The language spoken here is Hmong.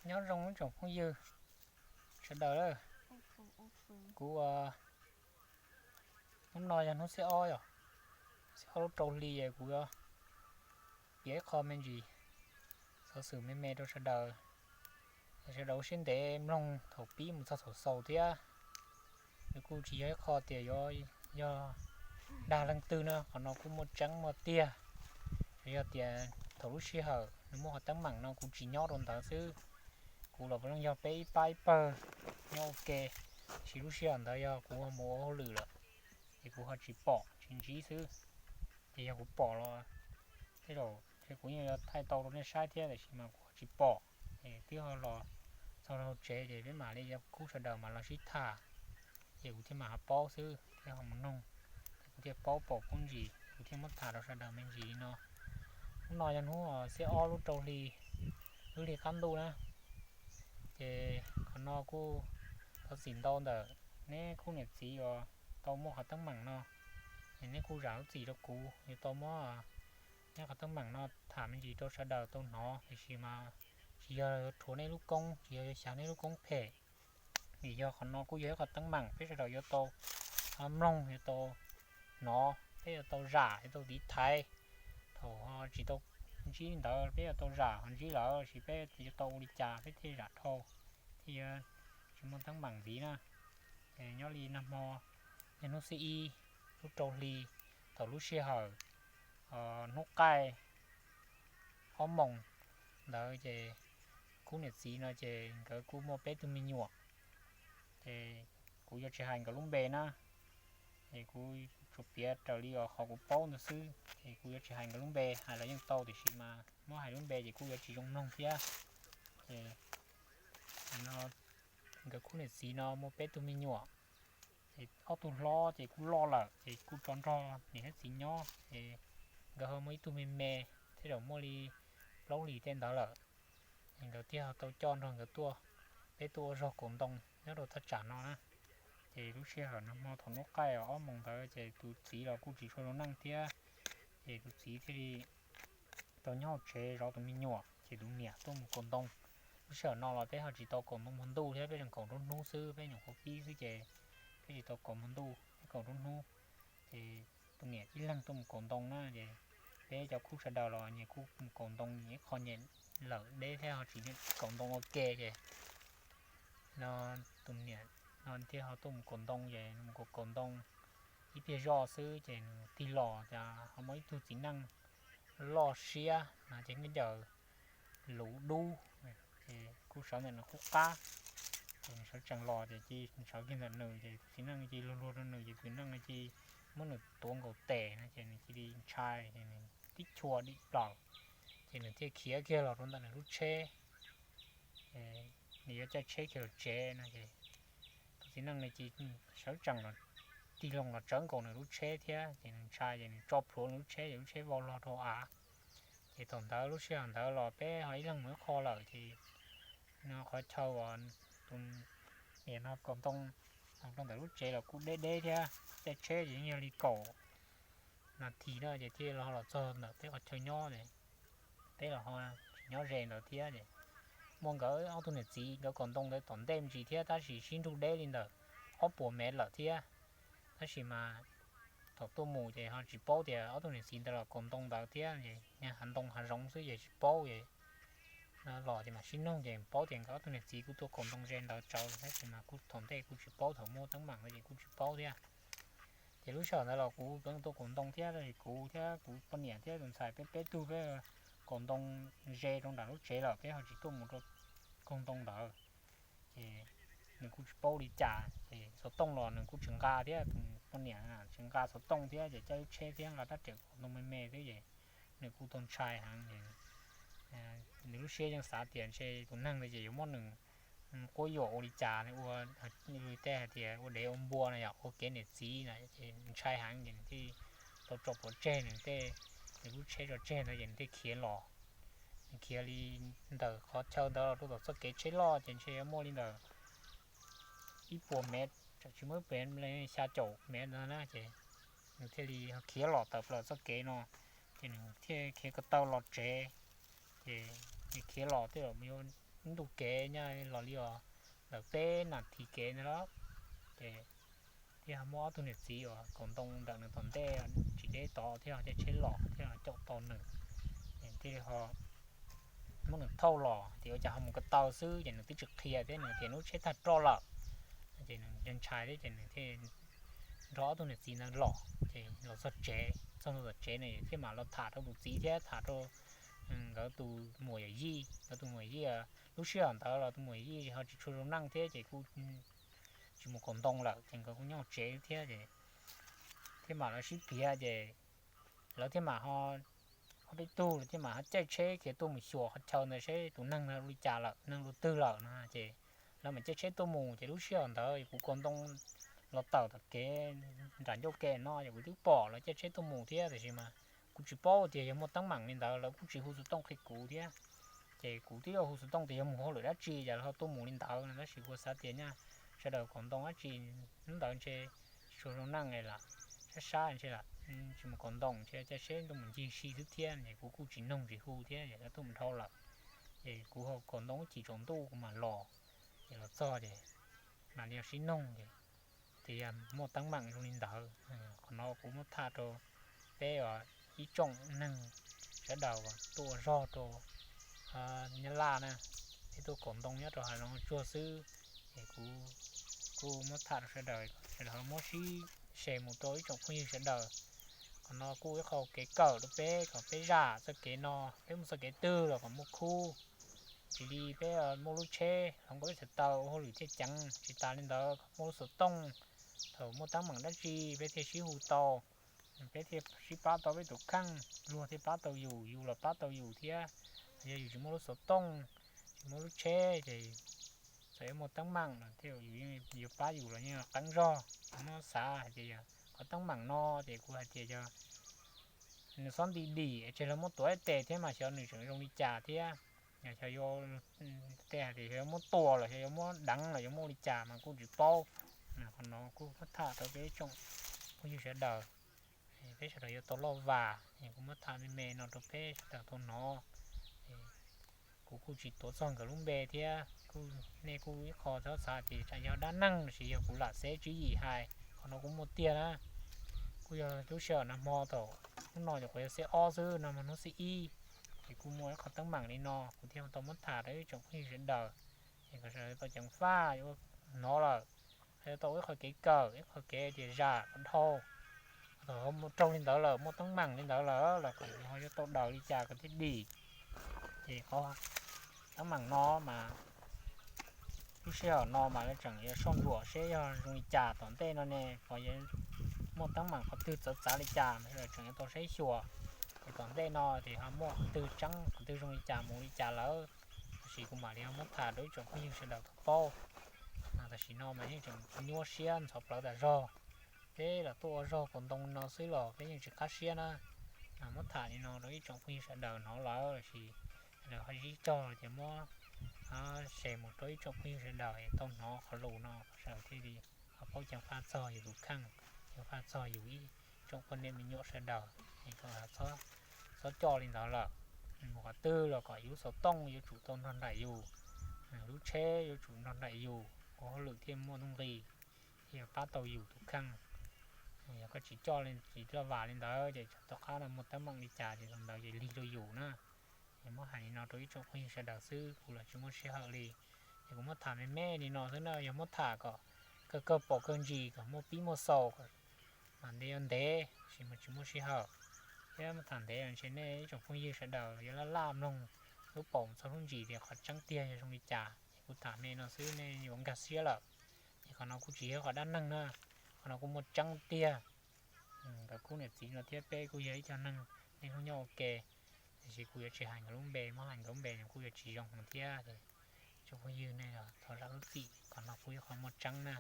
Nyob zoo ib tsoom phooj ywg sawv daws lawm. Kuv, hnub no yog hnub xiab ob yom, xiab ob lub rau hli es kuv yuav piav ib qho me ntsis xov xwm me me rau sawv daws, sawv daws ua siab ntev mloog thaum pib mus txog thaum xaus thiab. Nws kuj tsis yog ib qho tias yuav yog dag leej twg na, qhov no kuj muaj tseeb muaj tiag. Yog tias thaum lub sij hawm nws muaj qhov teeb meem no kuv tsis nyob rau ntawd xwb, kuv los puav leej yog peb ib pab ib pawg nyob ua ke, tiam sis lub sij hawm ntawd yog kuv ho mus ua hauj lwm lawm, ces kuv ho tsis pom tsis ntsib xwb. Ces yog kuv pom los tej zaum kuv yeej yuav thaij tau rau nej saib thiab, tiam sis mas kuv ho tsis pom. Es twb ho los txog rau hauv tsev ces peb mam li cov khub sawv daws mam los sib tham, ces kuv thiaj mam ho paub xwb thiab ho mus noog, ces kuv thiaj paub pom poob ntsis, kuv thiaj muab tham rau sawv daws me ntsis li no. Hnub no yog hnub xiab ob lub rau hli, lub hli qab ntuj na, ces qhov no kuj thov txim ntau ntawm neb khub niam txiv uas tau muaj qhov teeb meem no. Neb kuj zam lub txim rau kuv, yuav tau muab neb qhov teeb meem no tham me ntsis rau sawv daws tau hnov, tiam sis mas tsis yog yuav rhuav neb lub koob, tsis yog yuav xyav neb lub koob phem. Vim yog qhov no kuj yog ib qhov teeb meem peb sawv daws yuav tau mloog, yuav tau hnov, peb yuav tau zam, yuav tau tiv thaiv. Thaum tsis tau ntsib li ntawd peb yuav tau zam ho ntsib lawm, tiam sis peb yuav tau ua li cas peb thiaj zam dhau, thiaj yuav tsis muaj teeb meem ntxiv na. Nyob li nag hmo yog hnub xiab ib lub rau hli, thaum lub sij hawm hnub qaij ob moos ntawd ces khub niam txiv no ces nkawd kuj muaj peb tug me nyuam. Ces kuv yuav tsis hais nkawd lub npe na, es kuv tsuas piav raws li qhov kuv paub ntawd xwb, es kuv yuav tsis hais nkawd lub npe, hais los yeej tau tiam sis mas muab hais lub npe ces kuj yuav tsis zoo mloog thiab. Ces no nkawd khub niam txiv no muaj peb tug me nyuam, ces ob tug hlob ces kuj loj lawm ces kuj tso nrog niam thiab txiv nyob, ces nkawd ho muaj ib tug me me, tej zaum muaj li plaub hlis tej ntawd lawm. Es nkawd thiaj ho tau coj nrog nkawd tuaj, peb tuaj ua zog kaus ntoo nyob rau thaj tsam no na. Ces lub sij hawm nag hmo thaum hnub qaij ob moos ntawd ces tus txiv los kuj tsis tshua zoo neej thiab, ces tus txiv thiaj li tau nyob hauv tsev zov tus me nyuam, ces tus niam tuaj mus kaus ntoo. Lub sij hawm no los peb ho tsis tau kaus ntoo hmo ntuj thiab, peb tseem kaus nruab hnub xwb, peb nyuam qhuav pib xwb ces peb tsis tau kaus hmo ntuj, peb kaus nruab hnub. Ces tus niam ib leeg tuaj mus kaus ntoo na, ces peb cov khub sawv daws los nyias kuj mus kaus ntoo, nyias ib qho nyias lawm deb thiab ho tsis kaus ntoo ua ke ces no tus niam no thiaj ho tuaj mus kaus ntoo, ces nws mus kaus kaus ntoo ib pliag zoj xwb ces nws tig los cas ho muaj ib tug txiv neej loj siab no ces nws ncaws luv dub, ces kuj sawv ntawm nws qub qab. Ces nws sawv tsees los ces cia sawv kiag ntawm nws ces tus txiv neej cia luag luag rau nws ces tus txiv neej cia muab nws tuav nkaus tes no ces nws cia li ntshai ces nws tib chua dim plaws, ces nws thiaj khiav kiag los rau ntawm nws lub tsheb. Nws yuav caij tsheb khiav los tsev no ces tus txiv neej no cia sawv tsees los tig loo los tsawv nkaus nws lub tsheb thiab ces nws ntshai ces nws tso plhuav nws lub tsheb ces lub tsheb vau log rau av. Ces thaum ntawd lub sij hawm ntawd los peb ho ib leeg mus ib qho lawm ces no qhov chaw uas tus niam no kaus ntoo los rau ntawm lub tsev los kuj deb deb thiab, caij tsheb ces yeej yog li kaum nas this na ces thiaj los los txog ntawm peb qhov chaw nyob ces peb los ho tsis nyob ze ntawd thiab ces muaj nkawd ob tug niam txiv nkawd kaus ntoo ntawd tom ntej me ntsis thiab tab sis sib nrug deb li ntawm ob puas mev lawm thiab. Tab sis mas thaum tuaj mus ces ho tsis paub tias ob tug niam txiv ntawd los kaus ntoo ntawd thiab, hav ntoo hav zoov xwb ces tsis paub es los ces mam sib nug ces paub tias nkawd ob tug niam txiv kuj tuaj kaus ntoo ze ntawd tsawv tab sis mas kuj thaum ntej kuj tsis paub, thaum muaj teeb meem ntawd ces kuj tsis paub thiab. Ces lub sij hawm ntawd los kuv tuaj kaus ntoo thiab tab sis kuv thiab kuv poj niam thiab tus ntxhais peb peb tug peb kaus ntoo ze rau nram lub tsev lawm peb ho tsis tuaj mus rau kaus ntoo ntawd. Ces nws kuj tsis paub li cas ces xov tooj los nws kuj tsis nqa thiab, tus poj niam tsis nqa xov tooj thiab ces caij lub tsheb thiab nqa rab riam kaus ntoo me me xwb ces nws kuj tau ntshai heev. Nws lub siab yeej xav tias ntshe tus neeg ntawd ces yuav muab nws quab yuam ua li cas, ua li tej hais tias ua dev ua npua no yog ua kev niam txiv na ces ntshai heev ces nws thiaj tau tso pov tseg nws tej, nws lub tsheb tso tseg ntawd ces nws thiaj khiav los. Nws khiav li ntawm qhov chaw ntawd los rau tom txoj kev tsheb loj ces ntshe yuav muaj li ntawm ib puas mev, tsis muaj ib puas, xya caum mev ntawd na ces nws thiaj li khiav los tawm plaws txoj kev no ces nws thiaj khiav ko taw los tsev. Ces nws khiav los tej zaum yuav ntu kev nyob los li os ntawm peb nas this kev ntawd los, ces thiaj muaj ob tug niam txiv uas kaus ntoo ntawm nws tom ntej tsis deb tod thiab caij tsheb los thiab caum tau nws, thiaj li ho muab nws thauj los ces ua cas ho mus ko taw xwb ces nws twb tsis qhia thiab nws tias nws lub tsheb tag roj lawm. Ces nws ntshai thiab ces nws thiaj nrog ob tug niam txiv ntawd los ces los txog tsev, txog tsev no thiaj mam los tham rau tus txiv thiab tham rau nkawd tus muam yawm yij, nkawd tus muam yij lub sij hawm ntawd los tus muam yij ho tsis tshua zoo neej thiab ces kuj tsis mus kaus ntoo lawm ces nkawd kuj nyob tsev thiab ces thiaj mam los sib piav ces lawv thiaj mam ho, ob peb tug lawv thiaj mam ho caij tsheb khiav tuaj mus xyuas qhov chaw ntawd seb tus neeg ntawd ua li cas lawm, neeg dua twg lawm no ces lawv mam caij tsheb tuaj mus ces lub sij hawm ntawd kuv kaus ntoo los tawm tom kev nram ncauj ke no ces kuv twb pom lawv caij tsheb tuaj mus thiab tiam sis mas kuv tsis paub tias yog muaj teeb meem li ntawd lawv kuj tsis hu xov tooj qhia kuv thiab. Ces kuv twb yuav hu xov tooj tias yog mus hauj lwm dab tsi ces lawv ho tuaj mus li ntawd no tab sis kuv xav tias nyaj sawv daws kaus ntoo dab tsi hnub ntawd ntshe tsis tshua zoo neej li lawm, sab sab ntshe lam tsis mus kaus ntoo ntshe caij tsheb tuaj mus ncig si xwb thiab ces kuv kuj tsis noog tsis hu thiab ces lawv tuaj mus dhau lawm. Ces kuv ho kaus ntoo ib chim tsaus ntuj kuv mam los, ces los txog ces mam li sib noog ces tias yog muaj teeb meem zoo li ntawd. Qhov no kuv muab tham rau peb ib tsoom neeg sawv daws tuaj ua zog rau Nyab Laj na, peb tuaj kaus ntoo nyob rau hav zoov tsuag xwb. Es kuv kuj muab tham rau sawv daws, sawv daws muab sib share mus rau ib tsoom phooj ywg sawv daws. Qhov no kuj ib qho kev kawm rau peb kom peb zam txoj kev no, peb mus txoj kev twg los kom muaj khub. Tsis li peb muaj lub tsheb hloov kom peb txhais taw ua hauj lwm thiaj ceev, tsis tas li ntawd kom muaj lub xov tooj, thaum muaj teeb meem dab tsi peb thiaj sib hu tau, peb thiaj sib pab tau peb tus kheej, luag thiaj pab tau yus, yus los pab tau yus thiab. Yog yus tsis muaj lub xov tooj, tsis muaj lub tsheb ces txawm yuav muaj teeb meem los thiab yus yuav pab yus los yeej qeeb zog. Kuv muab xav hais tias yog qhov teeb meem no ces kuv hais tias yog nws xob nti dim tseg los muab tuav ib tes thiab mas xyov nws tseem zoo li cas thiab. Yog xyov yuav, tej hais tias xyov yuav muab tua los xyov yuav muab deev los yuav muab ua li cas mas kuj tsis paub. Qhov no kuj muab tham rau peb tsoom phooj ywg sawv daws, peb sawv daws yuav tau loj vam. Kuv muab tham me me no rau peb sawv daws tau hnov. Kuv kuj tsis tuav txog nkawd lub npe thiab, kuj nej kuj ib qho txhob xav tias tsam yog dab neeg los sis yog kuv lam xeb tswv yim hais, qhov no kuj muaj tiag na. Kuj yog lub sij hawm nag hmo thaum hnub no ces kuv yog xiab ob xwb, nag hmo hnub xiab ib, ces kuj muaj ib qho teeb meem li no kuv thiaj tau muab tham rau ib tsoom phooj ywg sawv daws, es kom sawv daws tau ceev faj yuav hnov lawm, yuav tau ib qho kev kawm, ib qho kev tias zam kom dhau. Thaum ho raug li ntawd lawm, muaj teeb meem li ntawd lawm los kom ho yuav tau daws li cas kom thiaj dim. Ces qhov teeb meem no mas lub sij hawm no mas lawv tseem yuav soj ntsuam seb yog zoo li cas tom ntej no ne, ho yuav muaj teeb meem qhov twg txawv txav li cas mas sawv daws tseem yuav tau saib xyuas. Ces tom ntej no ces ho muaj qhov twg tseeb qhov twg zoo li cas mus li cas lawm, tab sis kuv mam li ho muab tham rau ib tsoom phooj ywg sawv daws tau paub. Tam sim no mas yeej tseem nyuaj siab ntxhov plawv tas zog. Peb los tuaj ua zog kaus ntoo no xwb los peb yeej tsis qab siab na. Muab tham li no rau ib tsoom phooj ywg sawv daws hnov lawm los sis sawv daws ho sib cog los ces muab share mus rau ib tsoom phooj ywg sawv daws es tau hnov qhov lus no kom sawv daws thiaj li ho paub ceev faj txog yus tus kheej, ceev faj txog yus ib tsoom poj niam me nyuam sawv daws es kom txhob coj li ntawd lawm. Mus qhov twg los kom yus lub xov tooj yuav tsum tau nrog nraim yus, lub tsheb yuav tsum nrog nraim yus, ua hauj lwm thiaj muaj nuj nqis, thiaj yuav pab tau yus tus kheej. Yog koj tsis coj li, tsis loj vam li ntawd ces tom qab no muaj teeb meem li cas ces thaum ntawd ces lig rau yus na. Es muab hais li no rau ib tsoom phooj ywg sawv daws xwb, kuv los tsis muaj sij hawm li. Es kuv muab tham me me li no xwb na, yog muab tham kom kawg kawg pom kawg ntsis kom muaj pib muaj xaus kom mam ntev yuav ntev, tab sis mas tsis muaj sij hawm. Thiab muab tham ntev los ntshe nej ib tsoom phooj ywg sawv daws yuav laj laj mloog, lub paum txog lub ntsis tias qhov tseeb tiag yog zoo li cas. Es kuv tham me no xwb nej yuav nkag siab lawm. Es qhov no kuj tsis yog qhov dab neeg na, qhov no kuj muaj tseeb tiag. Nkawd khub niam txiv no thiab peb kuj yog ib co neeg niaj hnub nyob ua ke, tiam sis kuv yuav tsis hais nkawd lub npe, muab hais nkawd lub npe nws kuj yuav tsis zoo thiab. Tsoom phooj ywg nej thov zam lub txim, qhov no kuj yog qhov muaj tseeb na.